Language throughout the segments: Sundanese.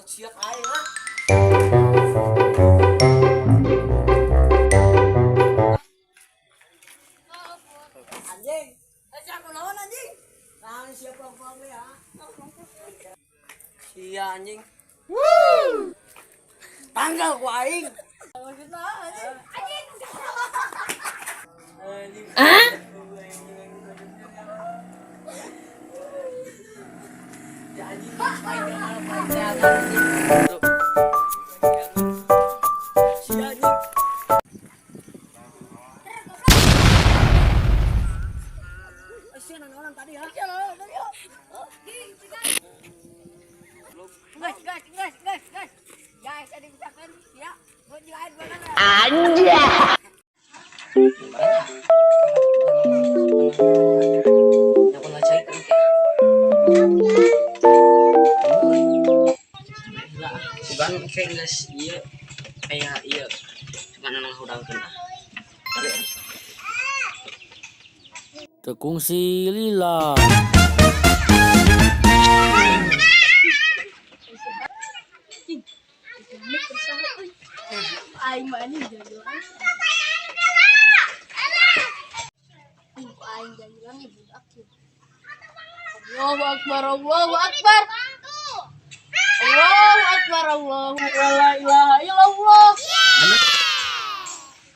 Sia ka aing ah. Anjing. Eh, siapa naon anjing? Naon siapa pang ya? Sia anjing. Woo! Tanggal ku aing. Maksudna anjing. Anjing. Anjing. Hah? Ya anjing, aing aing anjing. Sia anjing. Eh, sia nanaonan tadi ya? Sia naon tadi ya? Guys, guys, guys, guys, guys. Guys, ada misalkan ya, buat juga air banana. Sugan kayak geus ieu kayak ieu cuman nang hudangkeun ah. Teu kungsi lila. Aing mah anjing jagoan. Aing aing jagoan ya budak ya. Allahu akbar, Allahu akbar. Allahu akbar, Allahu akbar, la ilaha illallah.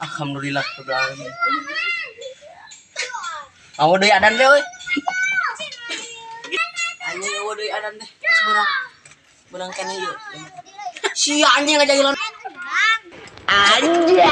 Alhamdulillah rabbil alamin. Awo deui adan teh euy. Anjing awo deui adan teh. Geus beurang. Beurang keneh ieu. Sia anjing ngajagilan. Anjay.